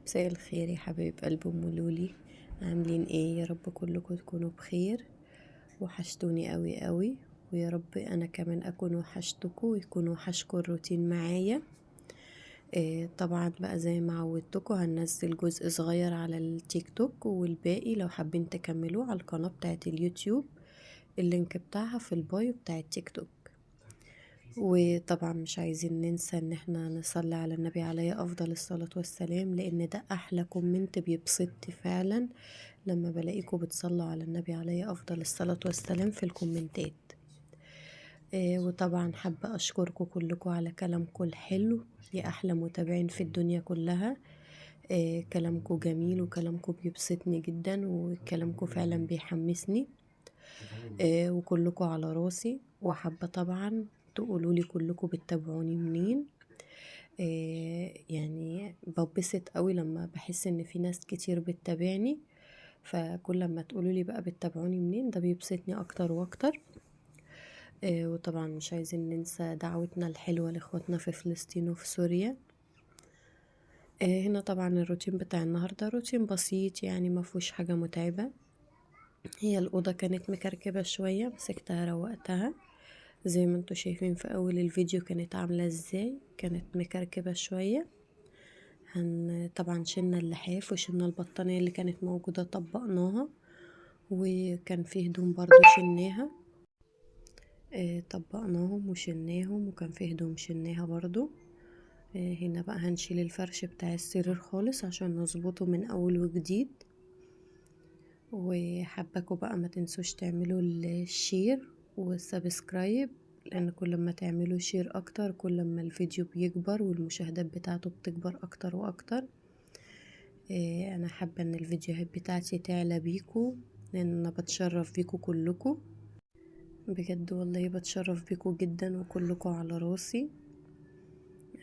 مساء الخير يا حبايب قلب ام لولي، عاملين ايه؟ يا رب كلكم تكونوا بخير. وحشتوني قوي قوي، ويا رب انا كمان اكون وحشتكم ويكون وحشكم الروتين معايا. طبعا بقى زي ما عودتكم هننزل جزء صغير على التيك توك، والباقي لو حابين تكملوه على القناة بتاعت اليوتيوب، ال link بتاعها في ال bio بتاع التيك توك. وطبعا مش عايزين ننسى ان احنا نصلي على النبي عليه افضل الصلاة والسلام، لان ده احلى comment بيبسطني فعلا لما بلاقيكم بتصلوا على النبي عليه افضل الصلاة والسلام في الكومنتات. وطبعا حابة اشكركم كلكم على كلامكم الحلو يا احلى متابعين في الدنيا كلها. كلامكم جميل وكلامكم بيبسطني جدا وكلامكم فعلا بيحمسني، وكلكم على راسي. وحابة طبعا تقولوا لي كلكم بتتابعوني منين. ببسط قوي لما بحس ان في ناس كتير بتتابعني، فكل لما تقولوا لي بقى بتتابعوني منين ده بيبسطني اكتر واكتر. وطبعا مش عايزين ننسى دعوتنا الحلوة لاخواتنا في فلسطين وفي سوريا. هنا طبعا الروتين بتاع النهاردة روتين بسيط، ما فيهوش حاجة متعبة. هي الأوضة كانت مكركبة شوية، مسكتها روقتها زي ما انتوا شايفين في أول الفيديو كانت عاملة ازاي، كانت مكركبة شوية. طبعا شلنا اللحاف وشلنا البطانية اللي كانت موجودة طبقناها، وكان فيه هدوم برضو شلناها، طبقناهم وشلناهم، وكان فيه هدوم شلناها برضو. هنا بقى هنشيل الفرش بتاع السرير خالص عشان نظبطه من أول وجديد. وحباكوا بقى ما تنسوش تعملوا ال share وال subscribe، لأن كل ما تعملوا share أكتر كل ما الفيديو بيكبر والمشاهدات بتاعته بتكبر أكتر وأكتر. أنا حابة إن الفيديوهات بتاعتي تعلى بيكو، لأن أنا بتشرف بيكو كلكو بجد، والله بتشرف بيكو جدا وكلكو على راسي.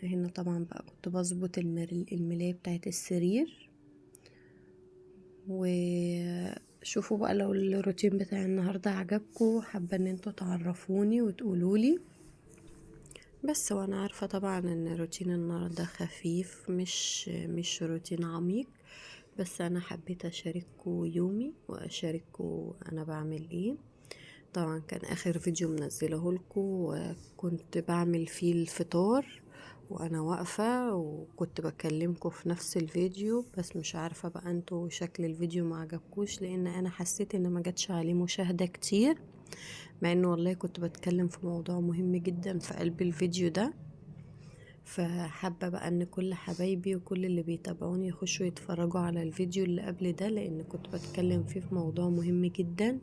هنا طبعا بقى كنت بظبط الملاية بتاعت السرير. وشوفوا بقى لو الروتين بتاع النهاردة عجبكم، حابة ان انتوا تعرفوني وتقولولي. بس وانا عارفة طبعا ان روتين النهاردة خفيف، مش روتين عميق، بس انا حبيت اشارككم يومي واشارككم انا بعمل ايه. طبعا كان اخر فيديو منزله لكم كنت بعمل فيه الفطار وانا واقفة، وكنت بكلمكم في نفس الفيديو، بس مش عارفة بقى انتوا شكل الفيديو ما عجبكوش، لان انا حسيت ان ما جاتش عليه مشاهدة كتير، مع انه والله كنت بتكلم في موضوع مهم جدا في قلب الفيديو ده. فحابة بقى ان كل حبايبي وكل اللي بيتابعوني يخشوا يتفرجوا على الفيديو اللي قبل ده، لان كنت بتكلم فيه في موضوع مهم جدا.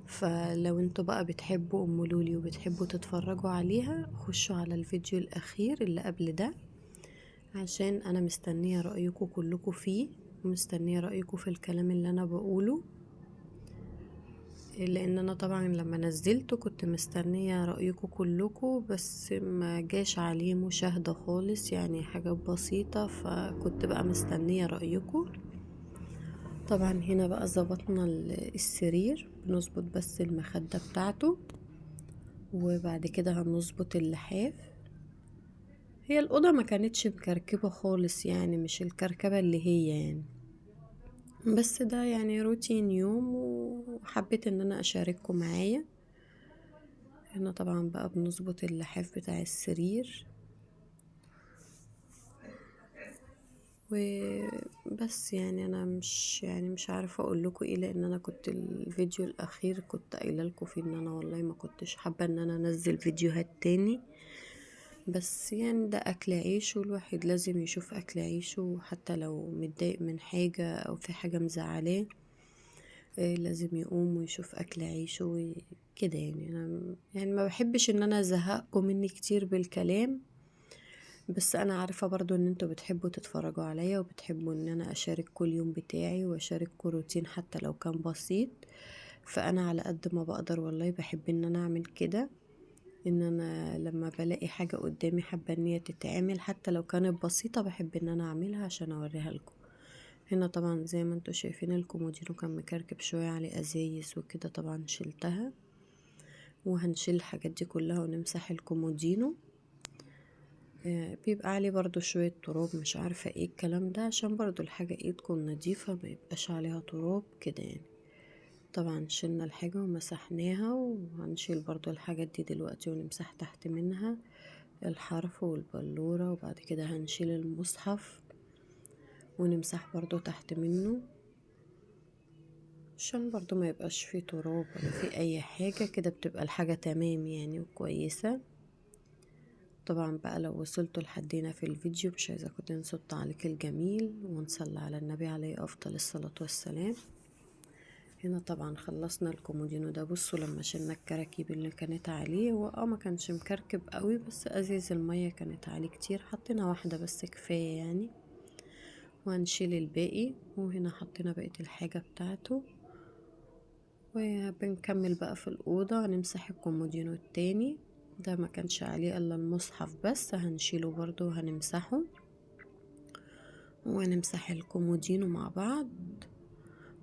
فلو انتوا بقى بتحبوا ام لولي وبتحبوا تتفرجوا عليها، خشوا على الفيديو الاخير اللي قبل ده، عشان انا مستنية رأيكم كلكم فيه، ومستنية رأيكم في الكلام اللي انا بقوله، لان انا طبعا لما نزلته كنت مستنية رأيكم كلكم، بس ما جاش عليه مشاهدة خالص، حاجة بسيطة، فكنت بقى مستنية رأيكم. طبعا هنا بقى ظبطنا السرير، بنظبط بس المخدة بتاعته، وبعد كده هنظبط اللحاف. هي الأوضة ما كانتش مكركبة خالص، مش الكركبة اللي هي بس ده روتين يوم، وحبيت ان انا اشارككم معايا. هنا طبعا بقى بنظبط اللحاف بتاع السرير وبس. انا مش عارفه اقول لكم ايه، لان انا كنت الفيديو الاخير كنت قايله لكم فيه ان انا والله ما كنتش حابه ان انا انزل فيديوهات تاني، بس ده اكل عيش، والواحد لازم يشوف اكل عيشه، حتى لو متضايق من حاجه او في حاجه مزعلاه، لازم يقوم ويشوف اكل عيشه كده. انا ما بحبش ان انا ازهقكم مني كتير بالكلام، بس انا عارفه برضو ان انتوا بتحبوا تتفرجوا عليا، وبتحبوا ان انا اشارك كل يوم بتاعي واشارككم روتين حتى لو كان بسيط. فانا على قد ما بقدر والله بحب ان انا اعمل كده، ان انا لما بلاقي حاجه قدامي حابه ان هي تتعمل حتى لو كانت بسيطه بحب ان انا اعملها عشان اوريها لكم. هنا طبعا زي ما انتوا شايفين الكومودينو كان مكركب شويه عليه ازايز وكده، طبعا شلتها، وهنشيل الحاجات دي كلها ونمسح الكومودينو. بيبقى عليه برضو شوية تراب مش عارفة ايه الكلام ده، عشان برضو الحاجة ايه تكون نظيفة ما يبقاش عليها تراب كده يعني. طبعا شلنا الحاجة ومسحناها، وهنشيل برضو الحاجات دي دلوقتي ونمسح تحت منها الحرف والبلورة، وبعد كده هنشيل المصحف ونمسح برضو تحت منه عشان برضو ما يبقاش فيه تراب ولا فيه اي حاجة كده، بتبقى الحاجة تمام يعني وكويسة. طبعا بقى لو وصلتوا لحد هنا في الفيديو مش عايزاكم تنسوا التعليق الجميل، ونصلي على النبي عليه افضل الصلاة والسلام. هنا طبعا خلصنا الكومودينو ده، بصوا لما شلنا الكراكيب اللي كانت عليه، هو ما كانش مكركب قوي بس ازايز المية كانت عليه كتير، حطينا واحدة بس كفاية يعني، وهنشيل الباقي. وهنا حطينا بقية الحاجة بتاعته، وبنكمل بقى في الأوضة. هنمسح الكومودينو التاني ده، ما كانش عليه إلا المصحف بس، هنشيله برضو وهنمسحه، وهنمسح الكومودينو مع بعض.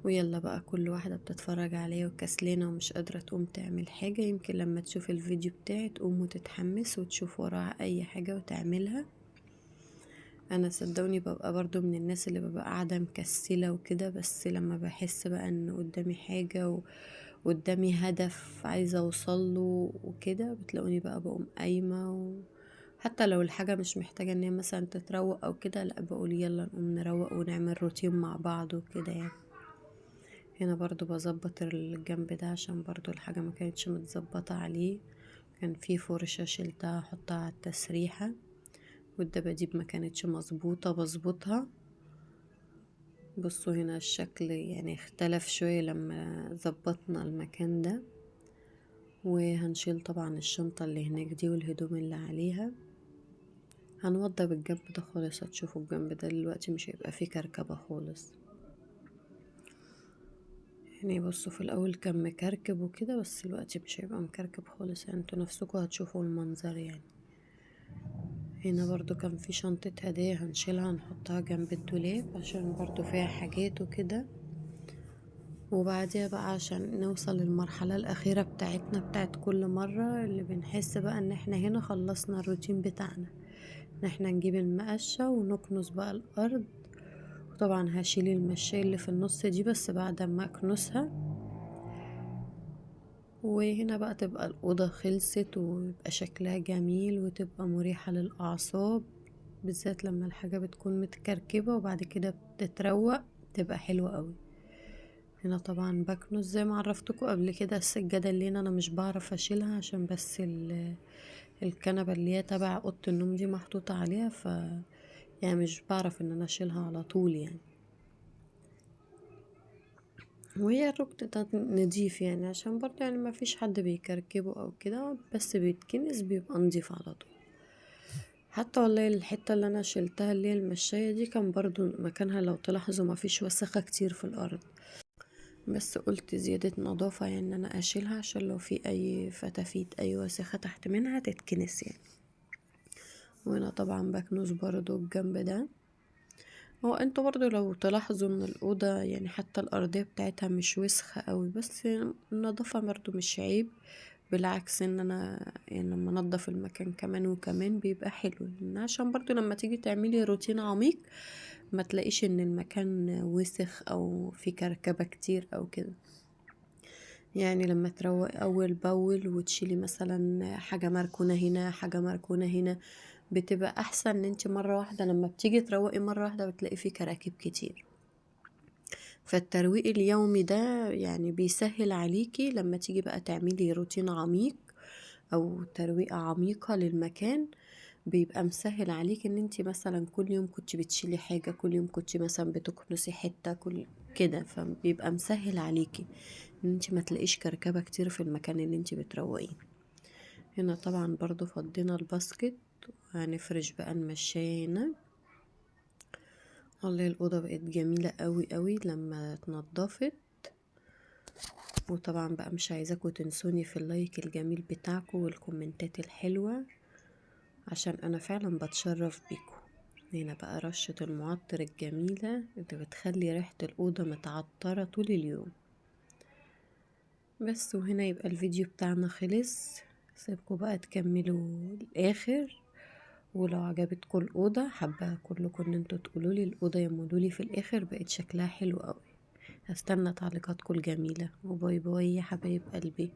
ويلا بقى كل واحدة بتتفرج عليا وكسلانة ومش قادرة تقوم تعمل حاجة، يمكن لما تشوف الفيديو بتاعي تقوم وتتحمس وتشوف وراها أي حاجة وتعملها. أنا صدقوني ببقى برضو من الناس اللي ببقى قاعدة مكسلة وكده، بس لما بحس بقى إن قدامي حاجة وقدامي هدف عايزة أوصله وكده، بتلاقوني بقى بقوم قايمة حتى لو الحاجة مش محتاجة إن هي مثلا تتروق أو كده، لأ بقول يلا نقوم نروق ونعمل روتين مع بعض وكده يعني. هنا برضو بظبط الجنب ده عشان برضو الحاجة ما كانتش متظبطة عليه، كان في فرشة شلتها احطها على التسريحة، والدباديب ما كانتش مظبوطة بظبطها. بصوا هنا الشكل يعني اختلف شوية لما ظبطنا المكان ده. وهنشيل طبعا الشنطة اللي هناك دي والهدوم اللي عليها، هنوضب الجنب ده خالص. هتشوفوا الجنب ده دلوقتي مش هيبقى فيه كركبة خالص يعني. بصوا في الاول كان مكركب وكده، بس دلوقتي مش هيبقى مكركب خالص يعني، انتوا نفسكوا هتشوفوا المنظر يعني. هنا برضو كان في شنطة هدايا هنشيلها نحطها جنب الدولاب عشان برضو فيها حاجات وكده. وبعديها بقى عشان نوصل للمرحلة الأخيرة بتاعتنا بتاعت كل مرة، اللي بنحس بقى ان احنا هنا خلصنا الروتين بتاعنا، ان احنا نجيب المقشة ونكنس بقى الأرض. وطبعا هشيل المشاية اللي في النص دي بس بعد ما اكنسها. وهنا بقى تبقى الأوضة خلصت ويبقى شكلها جميل وتبقى مريحة للأعصاب، بالذات لما الحاجة بتكون متكركبة وبعد كده بتتروق تبقى حلوة قوي. هنا طبعا بكنس زي ما عرفتكم قبل كده السجادة اللي هنا انا مش بعرف اشيلها عشان بس الكنبة اللي هي تبع اوضة النوم دي محطوطة عليها، ف مش بعرف ان انا اشيلها على طول يعني. وهي الركن ده نضيف يعني عشان برضه ما فيش حد بيكركبه او كده، بس بيتكنس بيبقى نضيف على طول. حتى والله الحتة اللي انا شلتها اللي هي المشاية دي كان برضو مكانها لو تلاحظوا ما فيش وسخة كتير في الارض، بس قلت زيادة نظافة ان انا اشيلها عشان لو في اي فتافيت اي وسخة تحت منها تتكنس يعني. وانا طبعا بكنس برضو الجنب ده. هو انتوا برضو لو تلاحظوا ان الاوضة حتى الارضية بتاعتها مش وسخة قوي، بس النظافة برضو مش عيب، بالعكس ان انا لما انضف المكان كمان وكمان بيبقى حلو، لان عشان برضو لما تيجي تعملي روتين عميق ما تلاقيش ان المكان وسخ او في كركبة كتير او كده. لما تروقي اول باول وتشيلي مثلا حاجة مركونة هنا حاجة مركونة هنا بتبقى احسن ان انت مرة واحدة لما بتيجي تروقي مرة واحدة بتلاقي فيه كراكيب كتير. فالترويق اليومي ده بيسهل عليكي لما تيجي بقى تعملي روتين عميق او ترويقة عميقة للمكان، بيبقى مسهل عليك ان انت مثلا كل يوم كنت بتشيلي حاجة، كل يوم كنت مثلا بتكنسي حتة، كل كده، فبيبقى مسهل عليكي ان انت ما تلاقيش كركبة كتير في المكان اللي انت بتروقيه. هنا طبعا برضو فضينا الباسكت وهنفرش بقى المشاية هنا. والله الأوضة بقت جميلة قوي قوي لما اتنضفت. وطبعا بقى مش عايزاكم تنسوني في اللايك الجميل بتاعكم والكومنتات الحلوة عشان انا فعلا بتشرف بيكم. هنا بقى رشة المعطر الجميلة اللي بتخلي ريحة الأوضة متعطرة طول اليوم بس. وهنا يبقى الفيديو بتاعنا خلص، سيبكم بقى تكملوا الآخر، ولو عجبتكم الأوضة حابة كلكم ان انتوا تقولولي الأوضة يا مولولي في الآخر بقت شكلها حلو قوي. هستنى تعليقاتكم الجميلة، و bye bye يا حبايب قلبي.